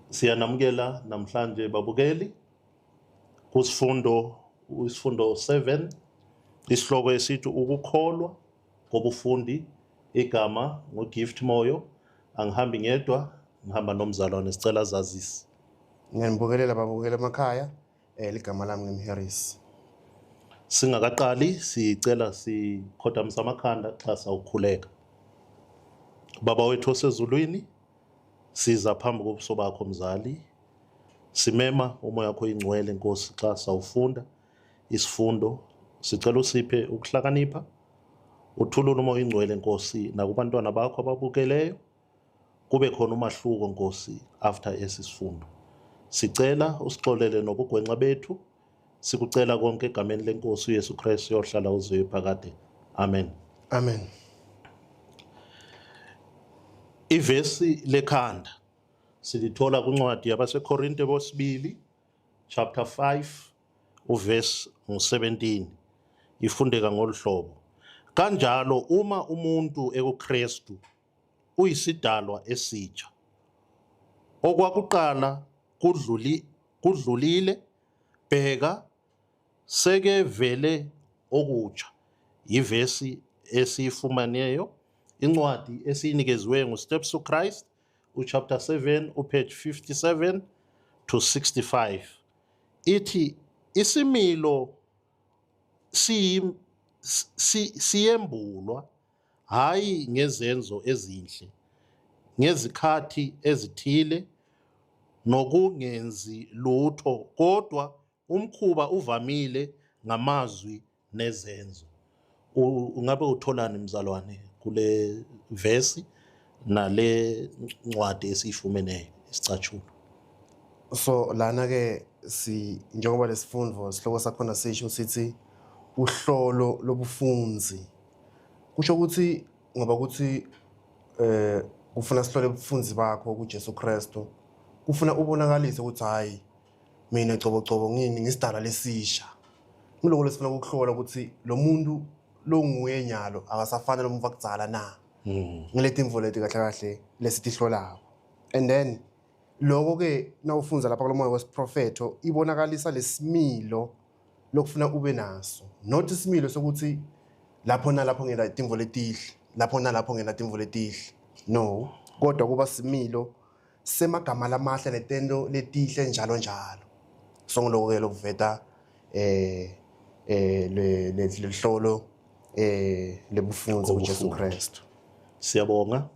Siyanamukela namhlanje babukeli kusifundo isifundo 7, isihloko esithi ukukholwa kobufundi. Igama nguGift Moyo, angihambi ngedwa, ngihamba nomzalwane, sicela azazise. Ngiyanibingelela babukela emakhaya. Ligama lami ngimHarris. Singakaqali, sicela sikhothamise amakhanda xa sawukhuleka. Baba wethu osezulwini, siza phambi kobuso bakho mzali. Simema umoya wakho ingcwele Nkosi xa sawufunda isifundo. Sicela usiphe ukuhlakanipha. Uthulule umoya ingcwele Nkosi nakubantwana bakho ababukeleyo. Kube khona umahluko Nkosi after esi sifundo. Sicela usixolele nobugwenxa bethu. Sikucela konke egameni lenkosi uYesu Kristu yohlala uze phakade. Amen. Amen. Ivesi lekhanda silithola kwincwadi yabaseKorinte bosibili chapter 5 uverse ngu-17, ifundeka ngolu hlobo: kanjalo uma umuntu ekuKristu uyisidalwa esitsha, okwakuqala kudlulile, bheka seke vele okutsha. Yivesi esiyifumaneyo, incwadi esiyinikeziwe nguSteps to Christ, uchapter 7 upage 57 to 65. Ithi isimilo siyembulwa hayi ngezenzo ezinhle ngezikhathi ezithile nokungenzi lutho, kodwa umkhuba uvamile ngamazwi nezenzo. Ungabe utholani mzalwane kule vesi nale ncwadi esiyifumeneyo isicathulo? So lana ke si njengoba lesifundo sihloko sakhona sisho sithi uhlolo lobufunzi. Kusho ukuthi ngoba ukuthi kufuna sihlole ubufunzi bakho kuJesu Kristu. Kufuna ubonakalise ukuthi hayi mina cobo cobo ngini ngisidala lesisha. Ngiloko lesifuna ukuhlola ukuthi lo muntu longuye nyalo akasafani lo muntu wakudzala na. Ngileti imvo leti kahle kahle lesitihlolako. And then lokho ke nawufunza lapha kulomoya wesiprofetho ibonakalisa lesimilo lokufuna ube naso, not isimilo sokuthi lapho nalapho ngena timvo letihle, lapho nalapho ngena timvo letihle, no, kodwa kuba similo semagama lamahle netento letihle njalo njalo. So ngiloko ke lokuveta eh le lehlolo lebufunzi kuJesu Kristu. Siyabonga.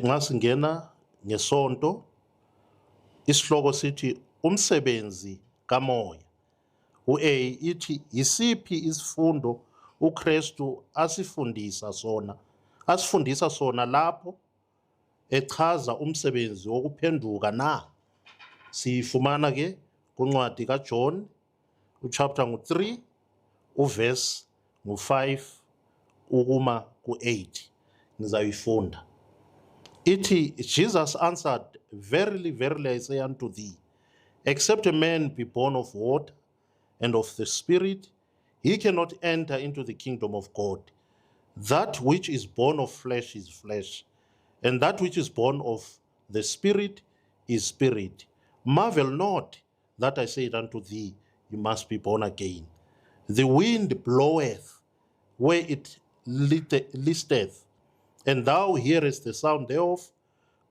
Ngasingena ngesonto, isihloko sithi umsebenzi kamoya. UA ithi yisiphi isifundo uKristu asifundisa sona lapho echaza umsebenzi wokuphenduka na? Siyifumana ke kuncwadi kaJohn, uchapter ngu-3 uverse ngu-5 ukuma ku-8. Ngizayifunda. Ithi, Jesus answered, "Verily, verily, I say unto thee, except a man be born of water and of the Spirit, he cannot enter into the kingdom of God. That which is born of flesh is flesh, and that which is born of the Spirit is spirit. Marvel not that I said unto thee, you must be born again. The wind bloweth where it listeth, and thou hearest the sound thereof,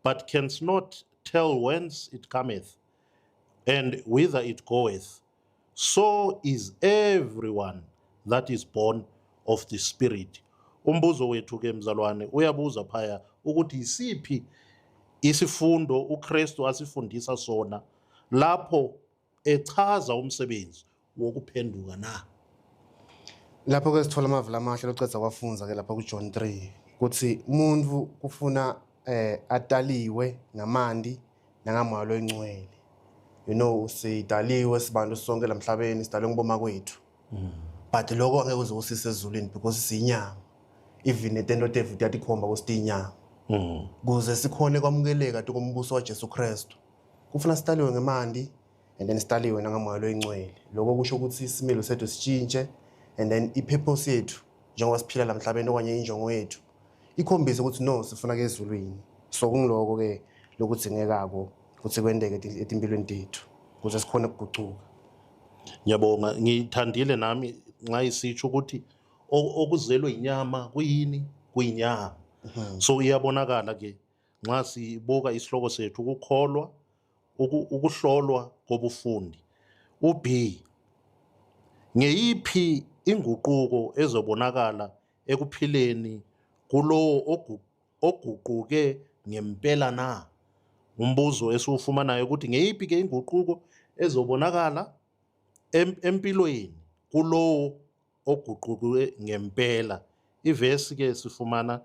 but canst not tell whence it cometh and whither it goeth. So is everyone that is born of the Spirit." Umbuzo wethu ke mzalwane uyabuza phaya ukuthi isiphi isifundo uKristu asifundisa sona lapho echaza umsebenzi wokuphenduka na? Lapho ke sithola amavila amahle locedza kwafunza ke lapha kuJohn 3 kuthi umuntu kufuna ataliwe ngamanti nangamoya loyingcwele. Sidaliwe sibantu sonke lamhlabeni, sidalwe ngiboma kwethu, but lokho angeke uze usise ezulwini because siyinyama. Even netento tethu tiyatikhomba ukuthi siyinyama. Kuze sikhone kwamukeleka tukumbuso waJesu Kristu kufuna sitaliwe ngemanti and then sitaliwe nangamoya loyingcwele. Lokho kusho ukuthi isimilo sethu sitshintshe and then ipurpose yethu njengoba siphila la mhlabeni okanye injongo yethu ikhombise ukuthi no, sifuna ke ezulwini. So kungiloko ke lokudzingekako. Ukuthi kwenteke etimpilweni tethu ukuze sikhone ukugucuka. Ngiyabonga, ngithandile nami nxa isitsho ukuthi okuzelwe inyama kuyini? Kuyinyama. So iyabonakala ke nxa sibuka isihloko sethu, ukukholwa, ukuhlolwa kobufundi. UB, ngeyiphi inguquko ezobonakala ekuphileni kulowo oguquke ngempela na? Umbuzo esiwufumanayo ukuthi ngeyiphi ke inguquko ezobonakala empilweni kulowo oguquke ngempela. Ivesi ke sifumana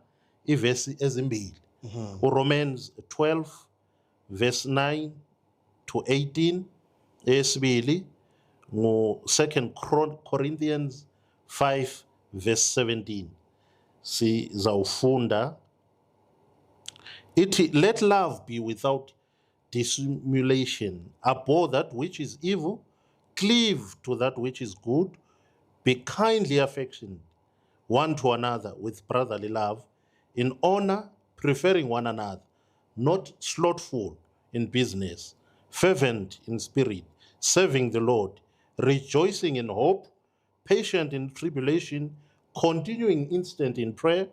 ivesi ezimbili, uRomans 12 verse 9 to 18, eyesibili ngu-2 Corinthians 5 verse 17. Sizawufunda ithi, "Let love be without dissimulation. Abhor that which is evil, cleave to that which is good. Be kindly affectioned one to another with brotherly love, in honor preferring one another, not slothful in business, fervent in spirit, serving the Lord, rejoicing in hope, patient in tribulation, continuing instant in prayer,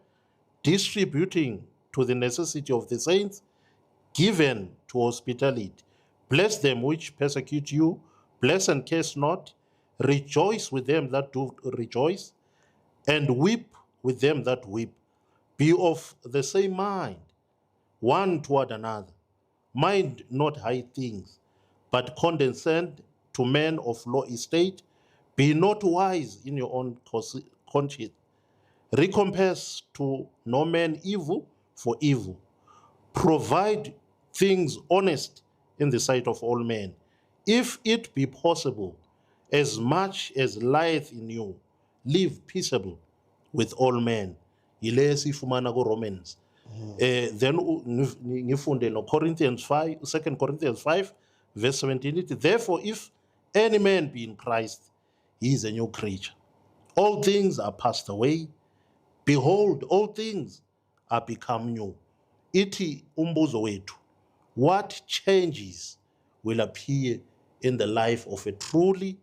distributing to the necessity of the saints, given to hospitality. Bless them which persecute you, bless and curse not. Rejoice with them that do rejoice, and weep with them that weep. Be of the same mind one toward another. Mind not high things, but condescend to men of low estate. Be not wise in your own conscience. Recompense to no man evil for evil. Provide things honest in the sight of all men. If it be possible, as much as lieth in you, live peaceable with all men." Yile esiyifumana ku-Romans. Then ngifunde no Corinthians 5, 2 Corinthians 5 verse 17, ithi, "Therefore, if any man be in Christ, he is a new creature. All things are passed away. Behold, all things are become new." Ithi umbuzo wethu, what changes will appear in the life of a truly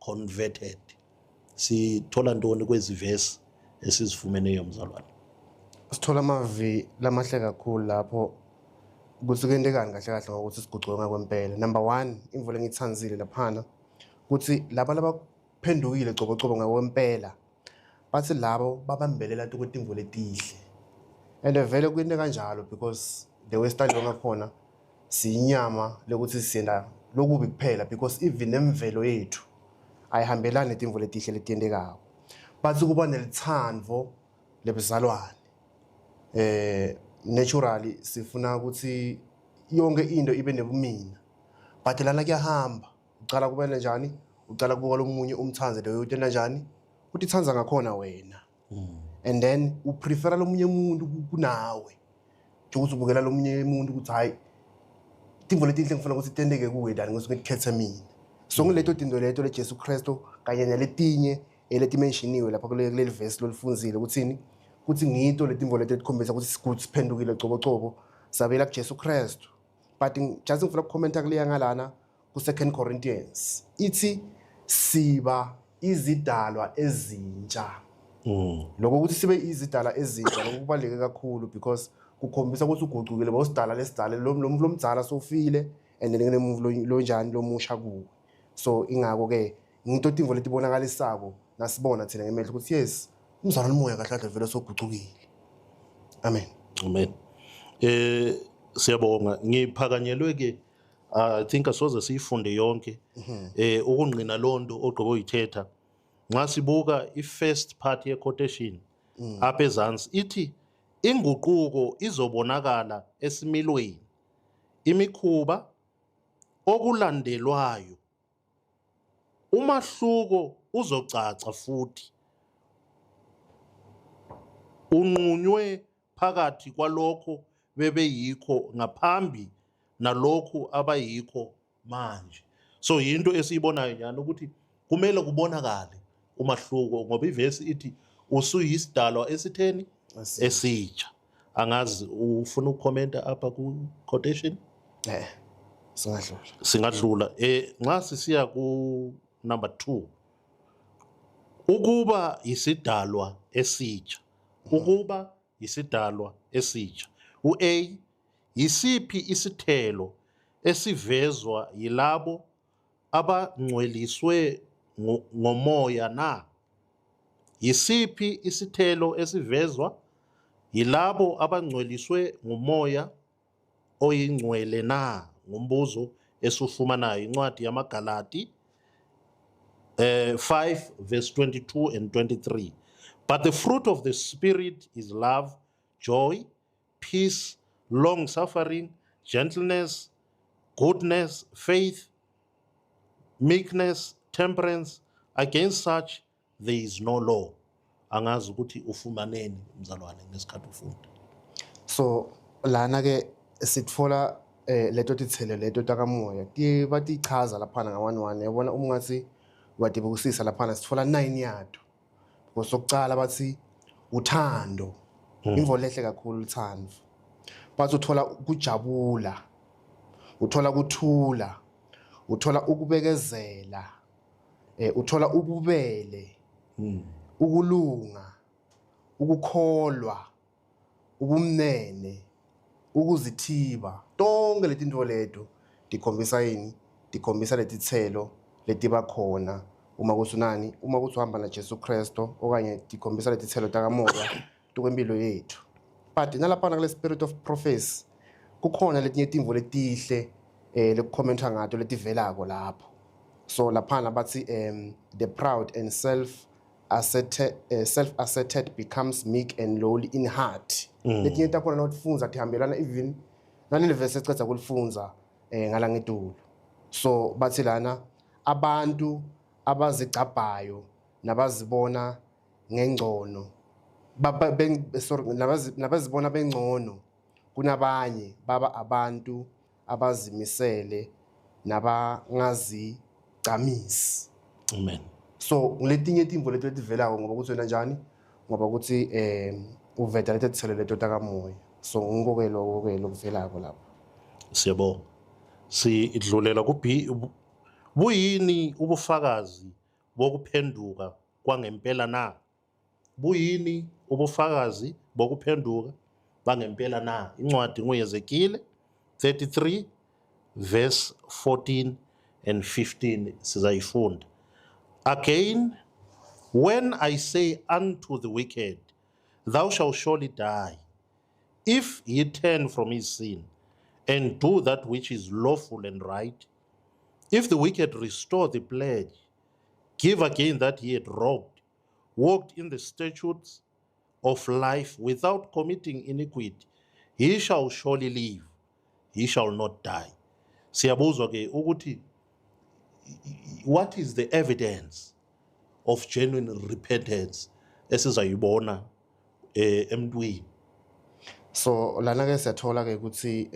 converted? Sithola ntoni kwezi verse esizifumeneyo, mzalwane? Sithola amavi lamahle kakhulu lapho ukuthi kwentekani kahle kahle ngokuthi sigucuke ngakwempela. Number one, imvula engiyithanzile laphana ukuthi laba labaphendukile cobocobo ngakwempela, bathi labo babambelela kwetimvo letihle, and vele kuyento kanjalo because the way sidalwe ngakhona siyinyama lokuthi siyenda lokubi kuphela, because even nemvelo yethu ayihambelani netimvo letihle letiyentekako. Bathi kuba nelithandvo lebuzalwane. Naturally sifuna ukuthi yonke into ibe nebumina, but lana kuyahamba, ucala kubele njani, ucala kubuka lomunye umthanze leyo utenda njani, utithandza ngakhona wena, and then uprefera lomunye umuntu kunawe, njengokuthi ubukela lomunye umuntu ukuthi hayi, timvo letinhle ngifuna ukuthi tenteke kuwe than ngisuke ngikhethe mina. So ngileto tinto leto leJesu Kristu kanye naletinye letimenshiniwe lapha kuleli verse lolifunzile ukuthini, kuthi ngito letimvo leto etikhombisa ukuthi sikuthi siphendukile cobocobo sabela kuJesu Kristu. But just ngifuna ukukhomenta kuleya ngalana ku-Second Corinthians, ithi siba izidalwa ezintsha. Lokho ukuthi sibe izidalwa ezintsha, lokho kubaluleke kakhulu because kukhombisa ukuthi ugucukile, bawusidala lesidala lo lomdzala sofile, and then kunemuvu lonjani lomusha kuwe. So ingako-ke ngito timvo letibonakalisako nasibona thina ngemehlo ukuthi yes, umzalwane umoya kahle kahle vele sogucukile. Amen. Amen. Siyabonga. Ngiphakanyelwe ke, I think asoze siyifunde yonke. Ukungqina lonto ogqiba uyithetha. Nxa sibuka i-first part ye quotation apha ezantsi ithi inguquko izobonakala esimilweni, imikhuba, okulandelwayo. Umahluko uzocaca futhi unqunywe phakathi kwalokho bebeyikho ngaphambi nalokhu abayikho manje. So yinto esiyibonayo nyana ukuthi kumele kubonakale umahluko, ngoba ivesi ithi usuyisidalwa esitheni? Esitsha. Angazi, ufuna ukukhomenta apha ku quotation? Eh. Singadlula. Singadlula. Nxa sisiya ku number 2, ukuba isidalwa esitsha. Ukuba isidalwa esitsha. U-A, yisiphi isithelo esivezwa yilabo abangcweliswe ngomoya na? Yisiphi isithelo esivezwa yilabo abangcweliswe ngumoya oyingcwele na? Ngumbuzo esufumanayo. Incwadi yamaGalati 5 verse 22 and 23. But the fruit of the Spirit is love, joy, peace, long suffering, gentleness, goodness, faith, meekness, temperance. Against such there is no law. Angazi ukuthi ufumaneni, mzalwane, ngesikhathi ufunda. So lana ke sitfola leto titselo leto takamoya ti batichaza laphana nga 1 1, yabona, uma ungathi wadibukisisa laphana sitfola 9 yato. Because sokucala bathi uthando, imvo lehle kakhulu uthando, bathi uthola kujabula, uthola kuthula, uthola ukubekezela, uthola ububele, ukulunga, ukukholwa, ubumnene, ukuzithiba. Tonke letinto leto tikhombisa yini? Tikhombisa letitselo letiba khona uma kusunani, uma kuthi uhamba na Jesu Kristo, okanye tikhombisa letitselo takamoya tukwempilo yethu. But nalaphana kule spirit of prophecy kukhona letinye timvo letihle lekukhomenta ngato letivelako lapho. So laphana bathi the proud and self asserted becomes meek and lowly in heart. Letinye takhona nawutifundza tihambelana even naleli verse ecedza kulifundza ngala ngetulu. So bathi lana abantu abazigcabhayo nabazibona ngengcono sorry, nabazibona bengcono kunabanye baba abantu abazimisele nabangazigcamisi. Amen. So ngiletinye timvo leto letivelako ngoba kuthi wena njani, ngoba ukuthi uveta leto titselo leto takamoya. So ngiko-ke loko-ke lokuvelako lapho. Siyabonga. Sidlulela ku B. Buyini ubufakazi bokuphenduka kwangempela na? Buyini ubufakazi bokuphenduka bangempela na? Incwadi nguYezekile 33 verse 14 and 15, sizayifunda. Again, when I say unto the wicked, thou shalt surely die, if he turn from his sin and do that which is lawful and right, if the wicked restore the pledge, give again that he had robbed, walked in the statutes of life without committing iniquity, he shall surely live, he shall not die. Siyabuzwa ke ukuthi what is the evidence of genuine repentance esizayibona emntwini? So lana ke siyathola ke ukuthi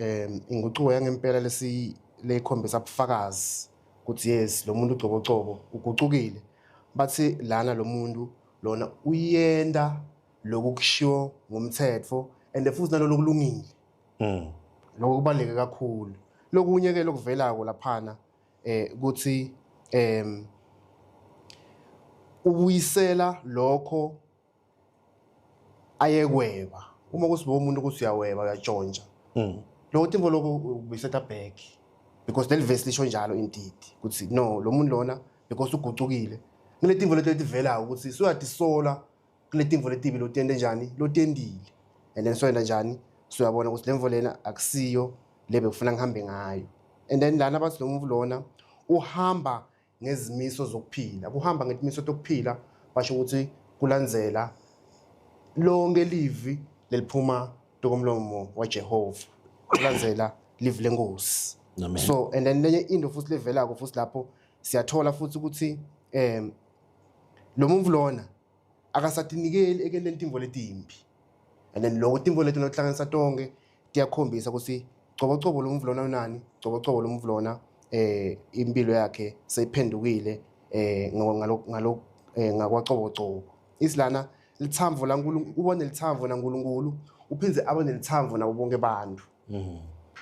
inguquko yangempela lesi leyikhombisa ubufakazi ukuthi yes, lo muntu ucobocobo ugucukile, bathi lana lo muntu lona uyenda lokhu kushiwo ngumthetho and futhi nalolo kulungile. Lokho kubaluleke kakhulu. Lokunye ke lokuvelako laphana ukuthi ubuyisela lokho ayekweba. Uma kuthi umuntu ukuthi uyaweba, uyatshontsha, lokho timvo lokho ubuyisela back, because leli verse lisho njalo indeed ukuthi no, lo muntu lona because ugucukile kule timvo leto letivelako ukuthi suyatisola kule timvo letibi lotende njani lotendile, and then soyenda njani, suyabona ukuthi lemvo lena akusiyo le bekufuna ngihambe ngayo. And then lana bathi lo muntu lona uhamba ngezimiso zokuphila. Kuhamba ngetimiso tokuphila basho ukuthi kulandzela lonke livi leliphuma tokomlomo waJehova, kulandzela livi lenkosi. Amen. So and then lenye into futhi levelako futhi lapho siyathola futhi ukuthi lo muntu lona akasatinikeli ekeleni timvo letimbi, and then lokho timvo leti nokuhlanganisa tonke tiyakhombisa ukuthi cobocobo lo muntu lona unani, cobocobo lo muntu lona impilo yakhe seyiphendukile ngalo ngalo ngakwacobocobo. Isilana lithambo laNkulunkulu, ubone lithambo laNkulunkulu, uphindze abe nelithambo nabo bonke abantu.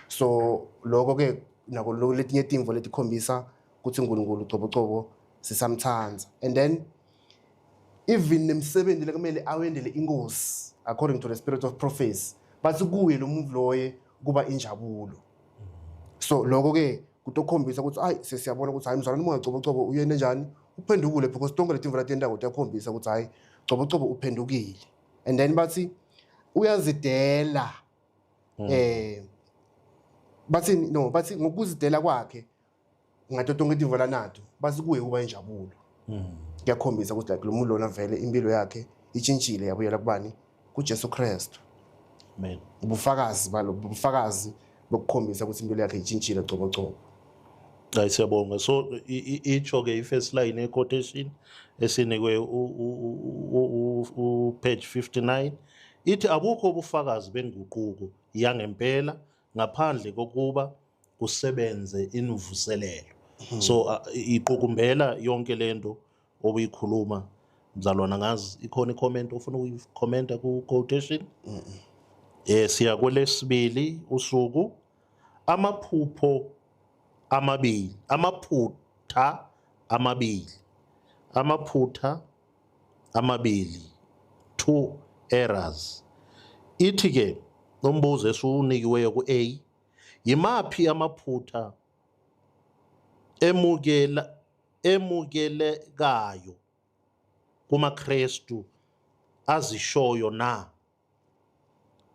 So lokho ke Nako letinye timvo letikhombisa ukuthi uNkulunkulu cobo cobo sisamthanza. And then even nemsebenzi lekumele awendele inkosi according to the spirit of prophecy, bathi kuye lo muntu loye kuba injabulo. So lokho ke kutokhombisa ukuthi hayi, sesiyabona ukuthi hayi, mzalwane uMoya cobo cobo uyene njani, uphendukile, because tonke letimvo latentako tiyakhombisa ukuthi hayi, cobo cobo uphendukile. And then bathi uyazidela, bathi no, bathi ngokuzidela kwakhe ngato tonke timvo lanato, bathi kuye kuba injabulo. Kuyakhombisa ukuthi like lo muntu lona vele impilo yakhe itshintshile, yabuyela kubani? KuJesu Kristu. Amen. Ubufakazi balo, ubufakazi bokukhombisa ukuthi impilo yakhe itshintshile cobo cobo. Hayi, siyabonga. So itsho ke i-first line ye-quotation esinikwe u-page 59, ithi abukho ubufakazi benguquko yangempela ngaphandle kokuba kusebenze imvuselelo. So iqukumbela yonke lento obuyikhuluma, mzalwana. Ngazi ikhona i-comment ofuna ukuyikhomenta ku-quotation? Siya kwelesibili usuku, amaphupho amabili, amaphutha amabili, amaphutha amabili, two errors. Ithi ke umbuzo esiwunikiweyo ku-A, yimaphi amaphutha emukelekayo kumaKrestu azishoyo na?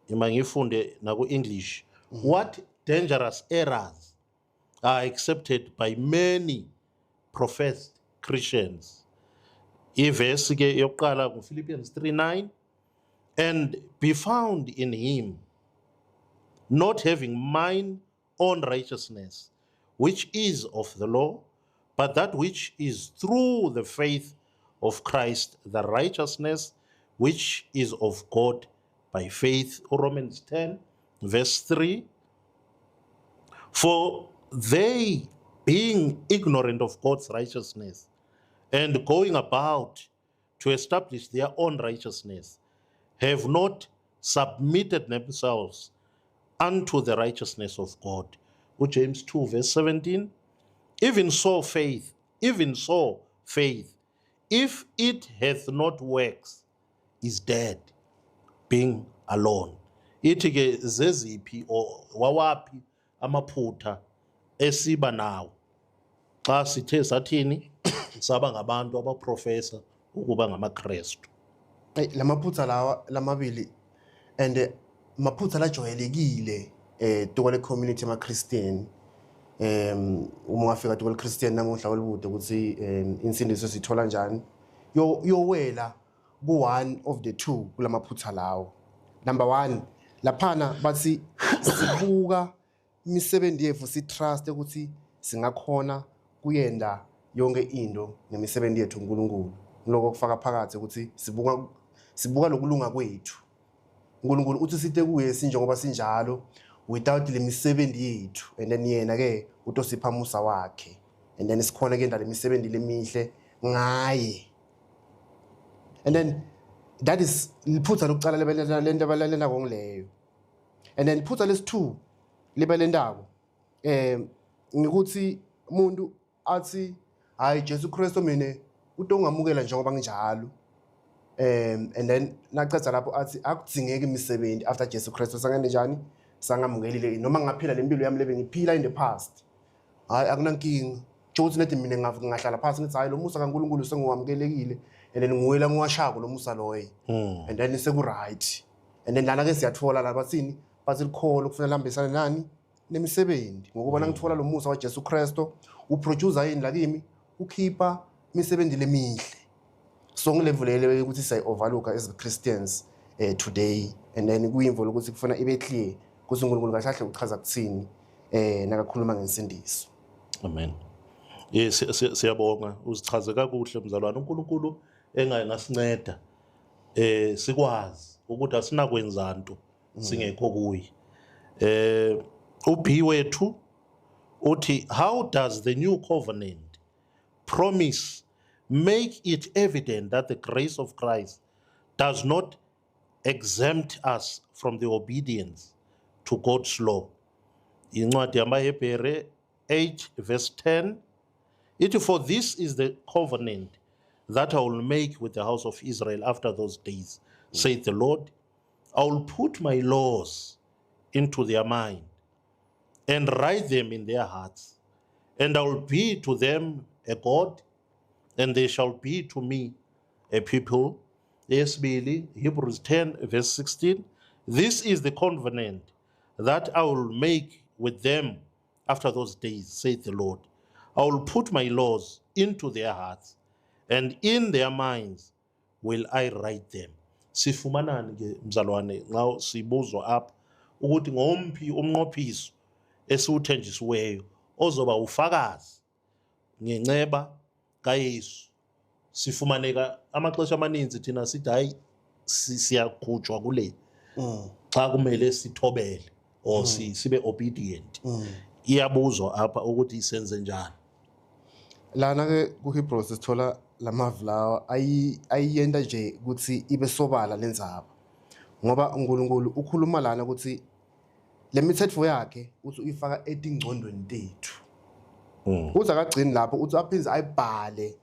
Ima ngifunde naku-English. What dangerous errors are accepted by many professed Christians? Ivesi ke yokuqala nguPhilippians 3:9, "And be found in him, not having mine own righteousness, which is of the law, but that which is through the faith of Christ, the righteousness which is of God by faith." Romans 10 verse 3, "For they, being ignorant of God's righteousness and going about to establish their own righteousness, have not submitted themselves unto the righteousness of God." James 2 verse 17, Even so faith, if it hath not works, is dead, being alone." Ithi ke zeziphi or wawaphi amaphutha esiba nawo xa sithe sathini, saba ngabantu abaprofesa ukuba ngamaKrestu? Eyi, lamaphutha lawa lamabili and maphutha lajwayelekile tukole community ema-Christian. Uma ungafika tukole Christian namuhla olubude ukuthi insindiso sithola njani, yo yowela ku one of the two kulamaphutha lawo. Number 1, laphana bathi sibuka imisebenzi yethu, si trust ukuthi singakhona kuyenda yonke into ngemisebenzi yethu uNkulunkulu. Lokho kufaka phakathi ukuthi sibuka lokulunga kwethu. uNkulunkulu uthi site kuye sinjengoba sinjalo without le misebenzi yethu, and then yena ke utosipha musa wakhe, and then sikhona kuyenda le misebenzi lemihle ngaye. And then that is liphutha lokucala lento abalalelako ngileyo. And then iphutha lesi-2 libelendako ngikuthi umuntu athi hayi, Jesu Kristu mina utongamukela njengoba nginjalo, and then nacetha lapho athi akudzingeki imisebenzi after Jesu Kristu sangene njani, sangamukelile, noma ngaphila lempilo yami lebe ngiphila in the past, hayi, akunankinga. Ukuthi nethi mina ngahlala phansi ngithi hayi, lo musa kaNkulunkulu sengiwamukelekile, and then nguwela ngiwashako lo musa loyo, and then seku right. And then lana ke siyathola la bathini? Bathi likholo kufanele lihambisane nani? Nemisebenzi, ngokuba nangithola lo musa waJesu Kristo uproduce yini la kimi? Ukhipha imisebenzi lemihle. So ngilevulele ukuthi siyayi overlook as Christians today, and then kuyimvo ukuthi kufuna ibe clear ukuthi uNkulunkulu kahle kahle uchaza kuthini nakakhuluma ngensindiso. Amen. Yes, siyabonga, uzichaze kakuhle, mzalwane. UNkulunkulu engasinceda sikwazi ukuthi asinakwenza nto singekho kuye. uB wethu uthi, "How does the new covenant promise make it evident that the grace of Christ does not exempt us from the obedience to God's law?" Incwadi yamaHebhere. 8 verse 10 ithi, "For this is the covenant that I will make with the house of Israel after those days, saith the Lord. I will put my laws into their mind and write them in their hearts, and I will be to them a God, and they shall be to me a people." Eyesibili, Hebrews 10 verse 16, "This is the covenant that I will make with them after those days, saith the Lord. I will put my laws into their hearts, and in their minds will I write them." Sifumanani ke mzalwane nxa sibuzwa apha ukuthi ngomphi umnqophiso esiwuthenjisiweyo ozoba ufakazi ngenceba kaYesu? Sifumaneka amaxesha amaninzi thina sithi hayi, siyakhutshwa kule xa kumele sithobele or sibe obedient. Iyabuzwa apha ukuthi senze njani. Lana ke ku-Hebrews sithola lamavi lawa ayiyenta nje ukuthi ibe sobala lendzaba, ngoba uNkulunkulu ukhuluma lana ukuthi le mithetho yakhe uthi uyifaka etingcondweni tethu. Uthi akagcini lapho, uthi aphindze ayibhale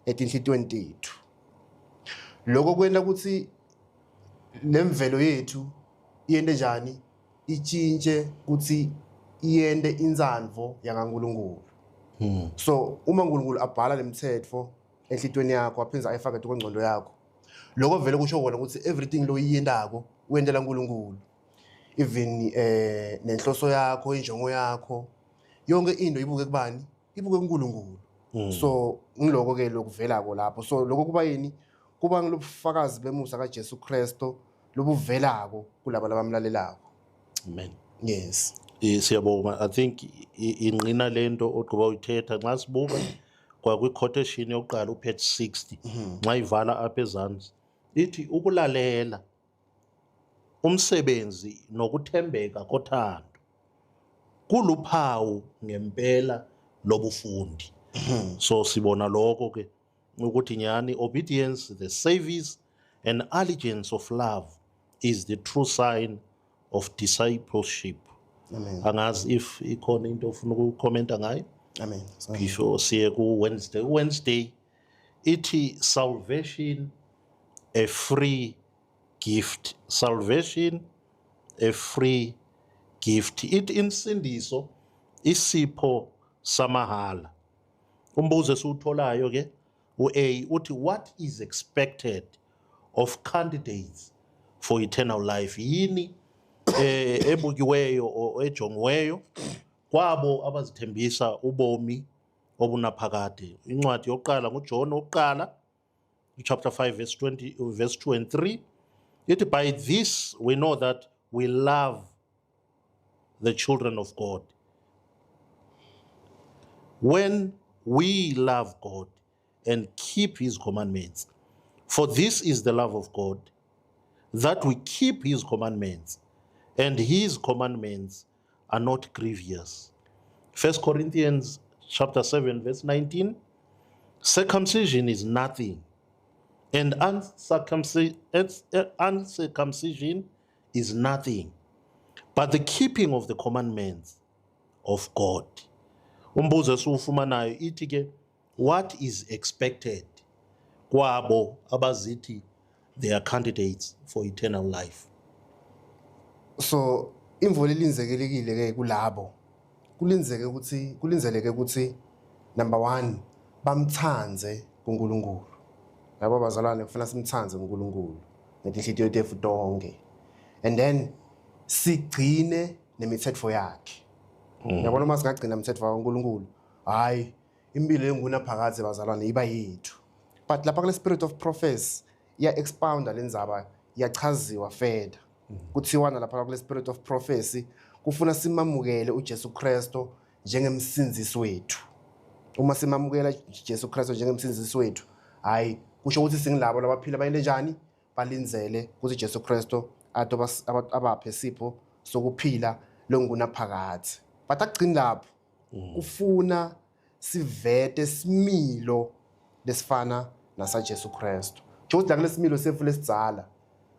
etinhlitiyweni tethu. Lokho kwenta ukuthi lemvelo yethu iyente njani, itshintshe ukuthi iyente intsandvo yakaNkulunkulu. So uma uNkulunkulu abhala lemithetho enhlitiyweni yakho, aphindze ayifake etikongcondo yakho, lokho vele kusho kona ukuthi everything lo yiyentako uyentela uNkulunkulu, even nenhloso yakho, injongo yakho, yonke into ibuke kubani? Ibuke kuNkulunkulu. So ngiloko ke lokuvelako lapho. So lokho kuba yini? Kuba ngilobufakazi bemusa kaJesu Kristo lobuvelako kulabo labamlalelako. Amen. Yes. Siyabonga. I think ingqina lento ogqiba uyithetha nxa sibuka kwakwi-quotation yokuqala, upage 60, nxa ivala apha ezantsi ithi ukulalela, umsebenzi nokuthembeka kothando kuluphawu ngempela lobufundi. So sibona lokho ke ukuthi nyani obedience, the service and allegiance of love is the true sign of discipleship. Amen. Angazi if ikhona into ofuna ukukhomenta ngayo Amen. before siye ku-Wednesday. Wednesday ithi salvation, a free gift. Salvation, a free gift. Ithi insindiso isipho samahala. Umbuzo esiwutholayo ke u-A uthi, "What is expected of candidates for eternal life?" Yini ebukiweyo o ejongiweyo kwabo abazithembisa ubomi obunaphakade? Incwadi yokuqala nguJohn wokuqala, chapter 5 verse 20, verse 2 and 3, ithi, "By this we know that we love the children of God, when we love God and keep his commandments. For this is the love of God, that we keep his commandments, and his commandments are not grievous." First Corinthians chapter 7 verse 19, "Circumcision is nothing, and uncircumcision is nothing, but the keeping of the commandments of God." Umbuzo esiwufumanayo ithi ke, what is expected kwabo abazithi they are candidates for eternal life? So imvula ilinzekelekile ke kulabo, kulinzeke ukuthi, kulinzeleke ukuthi number 1 bamthanze kuNkulunkulu. Yabo bazalwane, kufuna simthanze kuNkulunkulu ngetinhlitiyo tethu tonke, and then sigcine nemithetho yakhe. Yabona, uma singagcina imithetho kaNkulunkulu, hayi, impilo engunaphakade bazalwane iba yethu. But lapha kule Spirit of Prophecy iya expounda lenzaba, iyachaziwa further. Kuthiwana lapha kule Spirit of Prophecy kufuna simamukele uJesu Kristo njengemsindzisi wethu. Uma simamukela Jesu Kristo njengemsindzisi wethu, hayi, kusho ukuthi singilabo labaphila bayile njani, balindzele ukuthi Jesu Kristo ato abaphe sipho sokuphila longunaphakade. But akugcini lapho, kufuna sivete similo lesifana nasaJesu Kristo. Njengokuthi la kulesimilo sethu lesidzala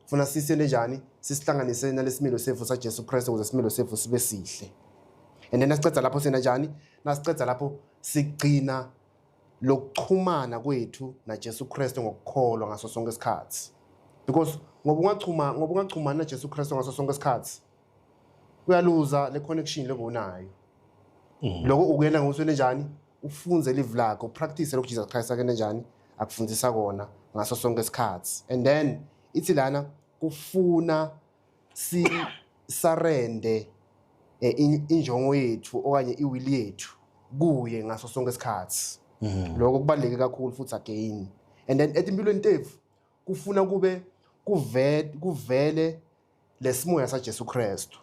funa sisele njani, sisihlanganise nalesimilo sethu saJesu Kristo ukuze isimilo sethu sibe sihle. And then nasiceda lapho sena njani? Nasiceda lapho sigcina lokuxhumana kwethu naJesu Kristu ngokukholwa ngaso sonke isikhathi, because ngoba ungachumani naJesu Kristu ngaso sonke isikhathi, uyaluza le connection lebonayo. Lokho ukuyena ngokuthi njani? Ufunze live lakho, practice lokhu Jesus Christ akene njani akufundisa kona ngaso sonke isikhathi. And then ithi lana kufuna si surrender injongo yethu okanye iwill yethu kuye ngaso sonke isikhathi. Lokho kubaluleke kakhulu futhi again. And then etimpilweni tethu kufuna kube kuvele lesimoya saJesu Kristu.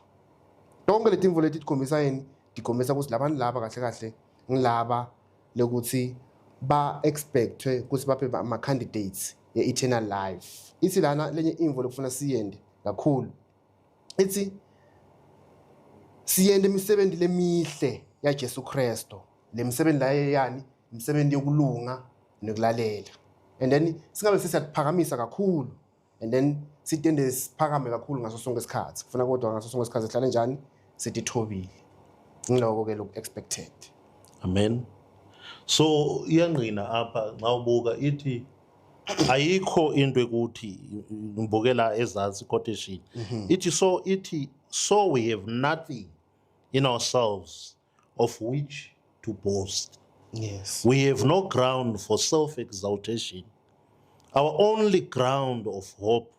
Tonke letimvo leti tikhombisa yini? Tikhombisa ukuthi labantu laba kahle kahle ngilaba lokuthi ba expectwe ukuthi babe ama candidates ye-eternal life. Ithi lana lenye imvo lokufuna siyende kakhulu, ithi siyende imisebenzi lemihle yaJesu Kristu. Le misebenzi la yani imisebenzi yokulunga nokulalela. And then singabe sesiyaphakamisa kakhulu and then sitende siphakame kakhulu ngaso sonke isikhathi. Kufuna kodwa ngaso sonke isikhathi sihlale njani? Sithithobile. Ngiloko ke loku expected. Amen. So iyangqina apha xa ubuka, ithi ayikho into ekuthi ngibukela ezantsi quotation. Ithi so we have nothing in ourselves of which to boast. We have no ground for self-exaltation. Our only ground of hope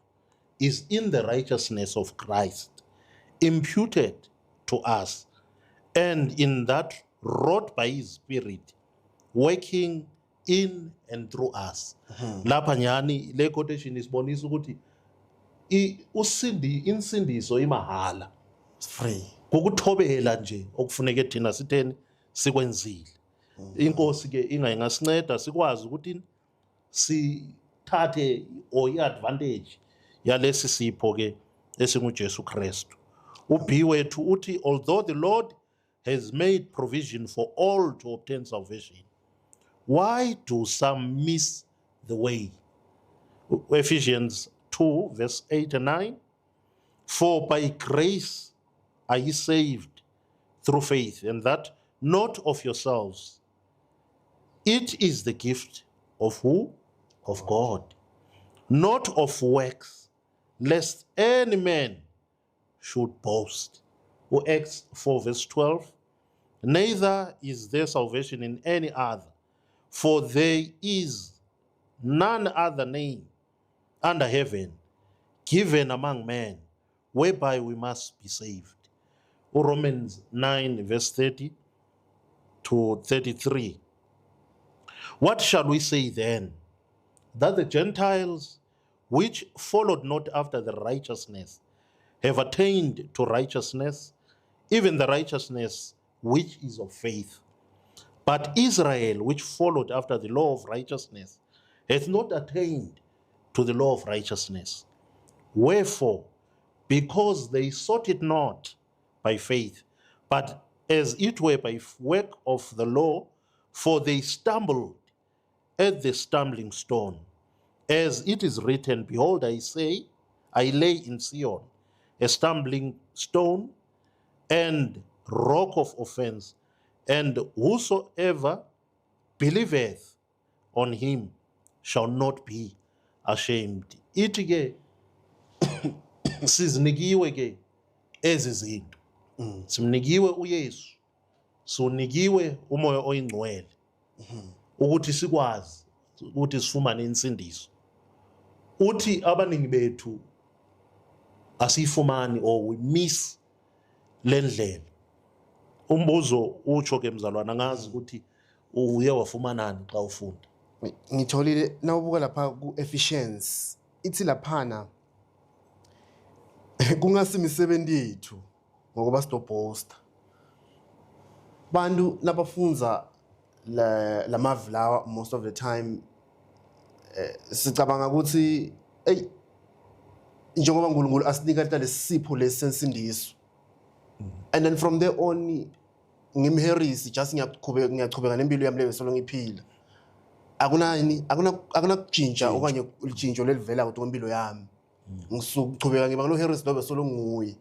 is in the righteousness of Christ imputed to us, and in that wrought by his Spirit working in and through us. Lapha nyani le quotation isibonisa ukuthi usindi insindiso imahala. It's free. Kukuthobela nje okufuneke thina sitheni sikwenzile. Inkosi ke ingasinceda sikwazi ukuthi sithathe or i-advantage yalesi sipho ke esinguJesu Kristu. UB wethu uthi, although the Lord has made provision for all to obtain salvation, why do some miss the way? Ephesians 2 verse 8 and 9: For by grace are ye saved through faith, and that not of yourselves. It is the gift of who? Of God. Not of works, lest any man should boast. Acts 4 verse 12: Neither is there salvation in any other, for there is none other name under heaven given among men whereby we must be saved. Romans 9 verse 30 to 33: What shall we say then? That the Gentiles, which followed not after the righteousness, have attained to righteousness, even the righteousness which is of faith. But Israel, which followed after the law of righteousness, hath not attained to the law of righteousness. Wherefore? Because they sought it not by faith, but as it were by work of the law, for they stumbled at the stumbling stone. As it is written, Behold, I say, I lay in Sion a stumbling stone and rock of offense, and whosoever believeth on him shall not be ashamed. Ithi ke sizinikiwe ke ezi zinto. Simnikiwe uYesu. Sonikiwe uMoya oyiNgcwele ukuthi sikwazi ukuthi sifumane insindiso. Uthi abaningi bethu asiyifumani or we miss lendlela. Umbuzo utsho ke, mzalwana, ngazi ukuthi uye wafumanani xa ufunda. Ngitholile, nawubuka lapha ku-Ephesians, ithi laphana kungasimisebenzi yethu ngokuba sidoposta bantu labafunza lamavi lawa. Most of the time sicabanga ukuthi ey, njengoba uNkulunkulu asinika lesipho lesensindiso, and then from there on ngimherisi, just ngiyaqhubeka nempilo yami leyo solo ngiphila, akunani, akunakutshintsha okanye utshintsho lelivela kuthi kwempilo yami. Ngisukuchubeka ngiba ngilo Harris lobe solo nguye.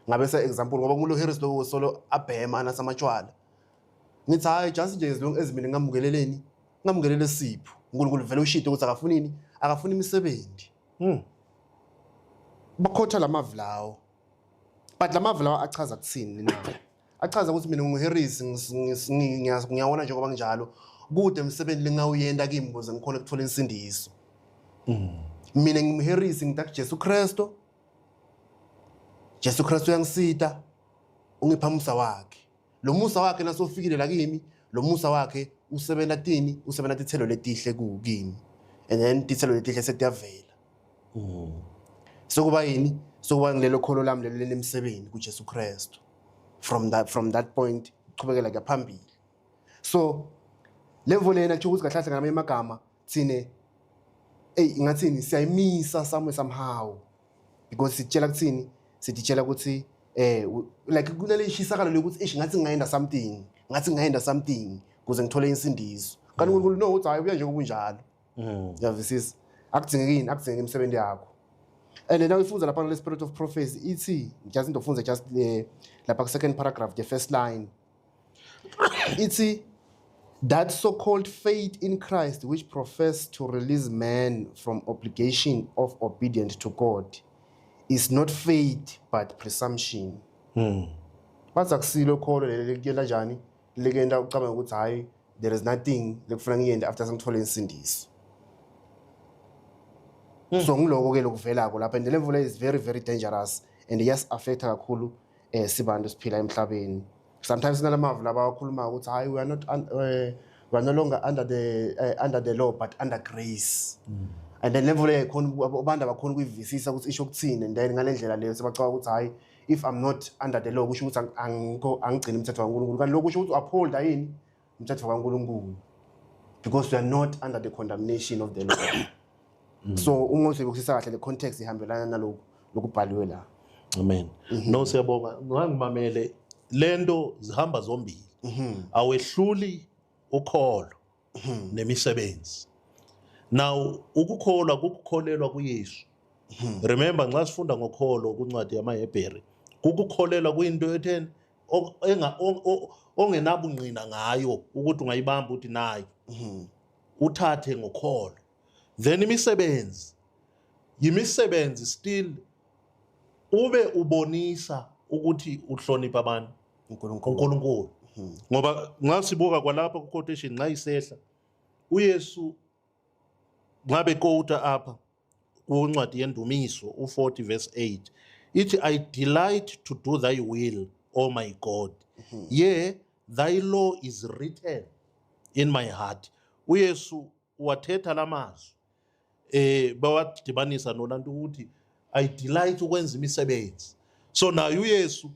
Ngabe se example ngoba ngulo Harris lo solo abhema anasamatshwala. Ngithi hayi, just nje as long as mina ngamukeleleni, ngamukelele sipho. uNkulunkulu vele ushito ukuthi akafunini, akafuni imisebenzi. Bakhotha lamavi lawo. But lamavi lawo achaza kuthini na? Achaza ukuthi mina nginguHarris, ngiyawona njengoba nginjalo. Kude emsebenzi lengawuyenda kimi ukuze ngikhone ukuthola insindiso. Mina ngimHarris, ngita kuJesu Kristo. Jesu Kristu uyangisita, ungipha umusa wakhe. Lo musa wakhe nasofikile la kimi, lo musa wakhe usebenza tini, usebenza tithelo letihle ku kimi. And then tithelo letihle setiyavela. Sokuba yini? Sokuba ngilelo kholo lami lelo lenemsebenzi kuJesu Kristu. From that point qhubekela ke phambili. So levo lena kusho ukuthi kahle kahle ngamanye amagama thine, ey, ngathini, siyayimisa somewhere somehow, because sitshela kuthini, sititshela ukuthi like kunale ishisakalo lokuthi eish, ngathi ngingayenda something, ngathi ngingayenda something ukuze ngithole insindiso, kanti uNkulunkulu no uthi hayi, uya nje kunjalo. Uyavisisa, akudingeki, akudingeki imisebenzi yakho. And then uyifunza lapha le Spirit of Prophecy ithi, just into ufunza just lapha ku second paragraph, the first line, ithi, "That so-called faith in Christ which profess to release man from obligation of obedience to God is not faith but presumption." Bathi akusilo kholo leli likuyela njani, likenda ucabanga ukuthi hayi, there is nothing lekufuna ngiyende after sengithole insindiso. So ngiloko ke lokuvelako lapha, and le mvula is very very dangerous and yes, affect kakhulu sibantu siphila emhlabeni. Sometimes sinalamavu laba abakhuluma ukuthi hayi, we are no longer under the law but under grace. And then level khona abantu abakhona ukuyivisisa ukuthi isho ukuthini, and then ngale ndlela leyo sebacabanga ukuthi hayi, if I'm not under the law, kusho ukuthi angikho, angigcini umthetho kaNkulunkulu, kanti lokhu kusho ukuthi uphold yini umthetho kaNkulunkulu, because we are not under the condemnation of the law. So uma usebenzisa kahle le context, ihambelana naloku lokubhaliwe la. Amen. No, siyabonga. Ngangimamele lento, zihamba zombili. Awehluli ukholo nemisebenzi. Now ukukholwa kukukholelwa kuYesu. Remember, nxa sifunda ngokholo kuncwadi yamaHebheru, kukukholelwa kuyinto etheni ongenabungqina ngayo ukuthi ungayibamba uthi nayo. Uthathe ngokholo. Then imisebenzi, yimisebenzi still ube ubonisa ukuthi uhlonipha abantu, uNkulunkulu. uNkulunkulu. Ngoba nxa sibuka kwalapha ku quotation, nxa isehla uYesu ngabe quote apha kuncwadi yendumiso u40 verse 8, ithi, "I delight to do thy will, O my God. Yea, thy law is written in my heart." UYesu wathetha lamazwi, bawadibanisa nolanto ukuthi I delight ukwenza imisebenzi. So naye uYesu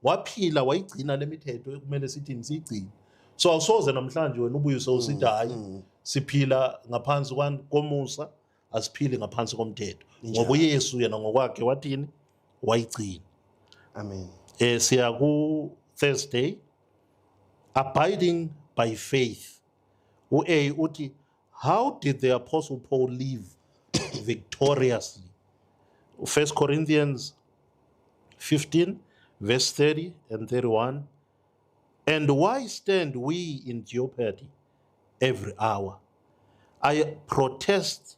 waphila, wayigcina lemithetho ekumele sithi siyigcine. So awusoze namhlanje wena ubuye sewusithi hayi, siphila ngaphansi komusa, asiphili ngaphansi komthetho, ngoba uYesu yena ngokwakhe wathini? Wayigcina. Amen. Siya ku Thursday, abiding by faith. uA uthi, how did the Apostle Paul live victoriously? 1 Corinthians 15 verse 30 and 31: "And why stand we in jeopardy every hour? I protest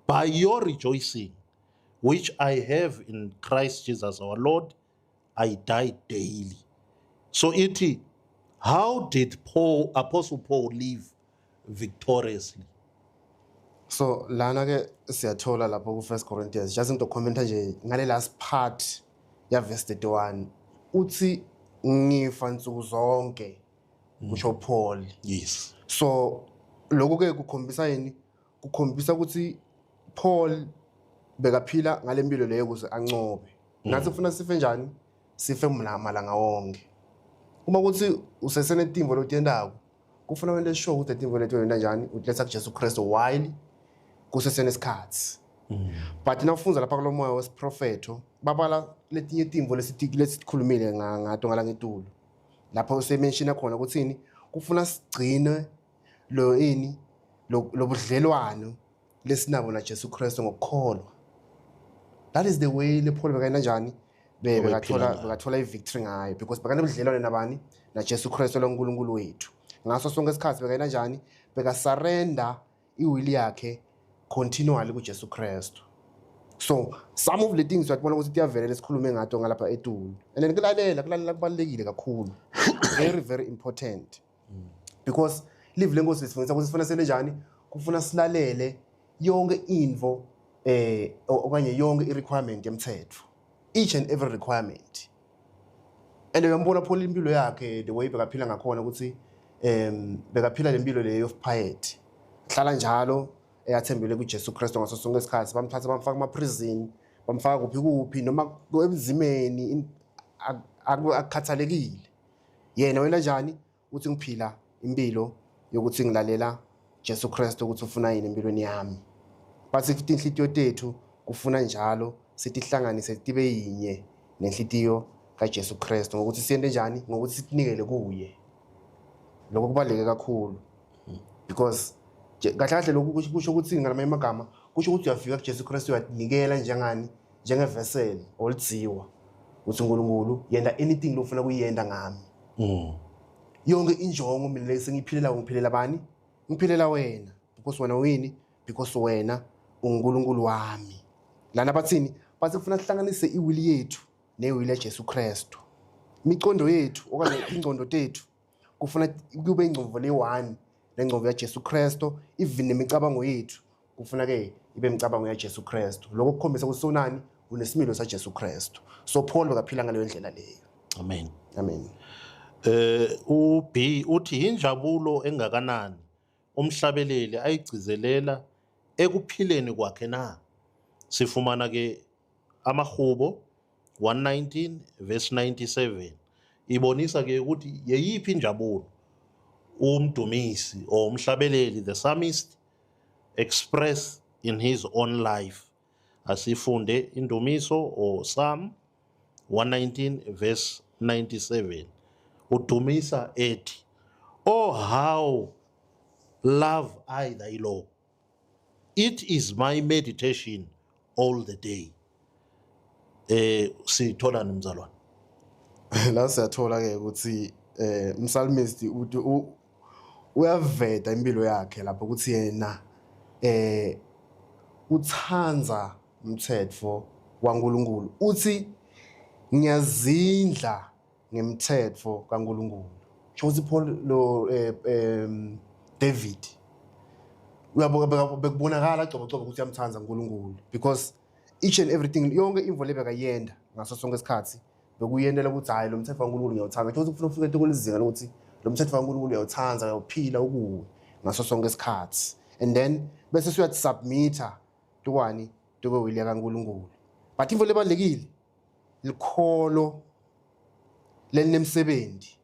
by your rejoicing, which I have in Christ Jesus our Lord, I die daily." So ithi, how did Paul, Apostle Paul, live victoriously? So lana ke siyathola lapho ku 1 Corinthians, just into comment nje ngale last part ya verse 31, uthi ngifa nsuku zonke, kusho Paul. So lokho ke kukhombisa yini? Kukhombisa ukuthi Paul bekaphila ngalempilo leyo ukuze ancobe. Nathi kufuna sife njani? Sife malanga wonke. Uma kuthi usesenetimvo lotiyendako, kufuna wente sure ukuthi letimvo leti wenta njani, utiletha kuJesu Kristu while kusesenesikhathi. But nawufundza lapha kulo moya wesiprofetho, babala letinye timvo lesitikhulumile ngato ngala ngetulu lapho usemenshina khona ukuthini, kufuna sigcine lo ini lo budlelwano lesinabo na Jesu Kristu ngokukholwa. That is the way le Paul bekayena njani. Obephila bekathola ngayo. Bekathola i-victory ngayo because bekanobudlelwane nabani? NaJesu Kristu loNkulunkulu wethu. Ngaso sonke isikhathi bekayena njani? Bekasurrender i-will yakhe continually kuJesu Kristu. So some of the things uyakubona ukuthi tiyavelela esikhulume ngato ngalapha etulu. And then kulalela kubalulekile kakhulu, very very important, because live lenkosi lisifundisa ukuthi sifuna sele njani, kufuna silalele yonke info okanye yonke i-requirement yemthetho, each and every requirement. And uyambona Paul, impilo yakhe, the way bekaphila ngakhona, ukuthi bekaphila lempilo leyo of piety, hlala njalo eyathembele kuJesu Kristu ngaso sonke isikhathi. Bamthatha bamfaka kuma-prison, bamfaka kuphi kuphi, noma emzimeni, akukhathalekile, yena wena njani uthi ngiphila impilo yokuthi ngilalela Jesu Kristu ukuthi ufuna yini empilweni yami. Bathi futhi inhlitiyo tethu kufuna njalo sitihlanganise tibe yinye nenhlitiyo kaJesu Kristu ngokuthi siyente njani, ngokuthi sitinikele kuye. Lokho kubaluleke kakhulu because kahle kahle lokhu kusho ukuthi, ngalamanye amagama, kusho ukuthi uyafika kuJesu Kristu, uyatinikela njengani, njengevessel olidziwa, uthi uNkulunkulu yenda anything lofuna kuyenda ngami. Yonke injongo mina le sengiyiphilela, ngiphilela bani? Ngiphilela wena, because wena wini, because wena unguNkulunkulu wami. Lana bathini? Bathi kufuna sihlanganise i-will yethu ne-will yaJesu Kristu. Imicondo yethu okanye ingcondo tethu kufuna kube ingcomvo le-one nengcomvo yaJesu Kristu. Even nemicabango yethu kufuna ke ibe imicabango yaJesu Kristu. Lokho kukhombisa ukuthi sonani unesimilo saJesu Kristu. So Paul bekaphila ngaleyo ndlela leyo. Amen. Amen. uB uthi injabulo engakanani umhlabeleli ayigcizelela ekuphileni kwakhe na? Sifumana ke amahubo 119 verse 97, ibonisa ke ukuthi yeyiphi injabulo umdumisi or umhlabeleli, the psalmist, express in his own life. Asifunde indumiso or Psalm 119 verse 97. Udumisa ethi, "Oh, how love I thy law! It is my meditation all the day." Sithola nomzalwane. La siyathola ke ukuthi umsalmist uthi uyaveda impilo yakhe lapho ukuthi yena uthanda umthetho waNkulunkulu, uthi ngiyazindla ngemthetho kaNkulunkulu. Sho ukuthi Paul lo David uyabuka, bekubonakala cobo cobo ukuthi uyamthanda uNkulunkulu because each and everything, yonke imvo lebekayenda ngaso sonke isikhathi bekuyendela ukuthi hayi, lo mthetho kaNkulunkulu ngiyawuthanda. Kusho ukuthi kufuna ufike kulizinga lokuthi lo mthetho kaNkulunkulu uyawuthanda, uyawuphila ukuwe ngaso sonke isikhathi, and then bese suyathi-submitha tukwani tukwe-will kaNkulunkulu. But imvo lebalulekile likholo lelinemsebenzi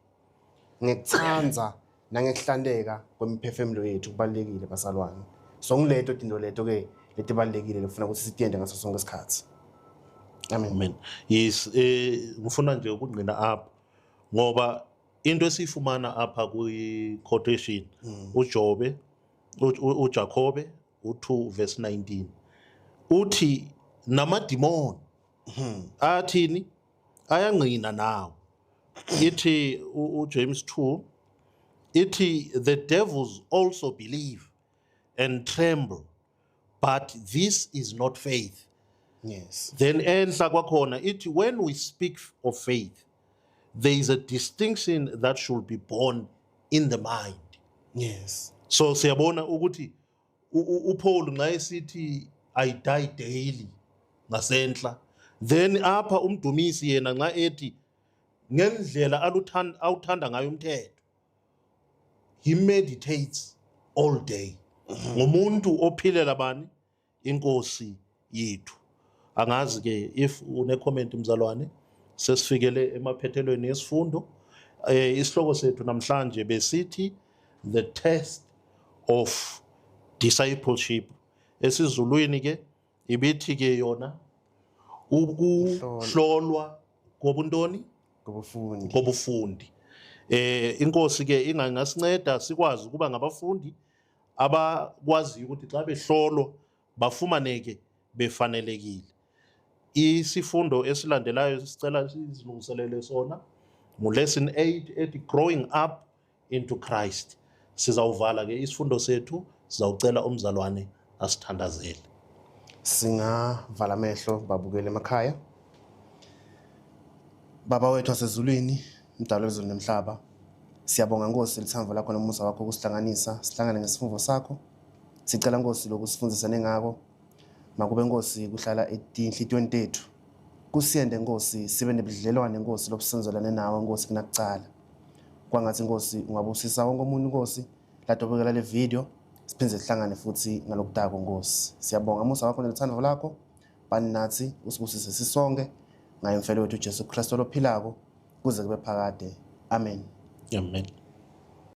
ngekuthanda nangekuhlanteka kwemiphefumulo yethu, kubalulekile basalwane. So ngileto tinto leto ke letibalulekile lefuna ukuthi sitiyende ngaso sonke isikhathi. Amen. Amen. Yes, ngifuna nje ukungcina apha ngoba into esiyifumana apha kwi quotation uJobe uJakobe u2 verse 19 uthi namadimoni athini? Ayangqina nawo. Ithi uJames 2 ithi, "The devils also believe and tremble, but this is not faith." Then enhla kwakhona ithi, when we speak of faith, there is a distinction that should be born in the mind. So siyabona ukuthi uPaul nxa esithi "I die daily" ngasenhla, then apha umdumisi yena nxa ethi ngendlela aluthanda awuthanda ngayo umthetho, he meditates all day. Ngumuntu ophilela bani? Inkosi yethu. Angazi ke if une comment, mzalwane, sesifikele emaphethelweni yesifundo. Isihloko sethu namhlanje besithi "The test of discipleship". Esizulwini ke ibithi ke yona ukuhlolwa kobuntoni? Kobufundi. Kobufundi. Inkosi ke ingangasinceda sikwazi ukuba ngabafundi abakwaziyo ukuthi xa behlolwa bafumaneke befanelekile. Isifundo esilandelayo sicela sizilungiselele sona ngu-lesson 8 ethi Growing Up into Christ. Sizawuvala ke isifundo sethu, sizawucela umzalwane asithandazele. Singavala amehlo, babukele emakhaya. Baba wethu wasezulwini, mdalo wezulu nemhlaba, siyabonga Nkosi lithambo lakho nomusa wakho kusihlanganisa, sihlangane ngesifundo sakho. Sicela Nkosi lokhu sifundisane ngako. Makube Nkosi kuhlala etinhlitiyweni tethu. Kusiyende Nkosi sibe nebudlelwane Nkosi lobusenzelane nawe Nkosi kunakucala. Kwangathi Nkosi ungabusisa wonke umuntu Nkosi latobukela le video, siphinde sihlangane futhi ngalokutako Nkosi. Siyabonga musa wakho neluthando lakho. Bani nathi usibusise sisonke ngaye mfelo wethu Jesu Kristu lophilako kuze kube phakade. Amen. Amen.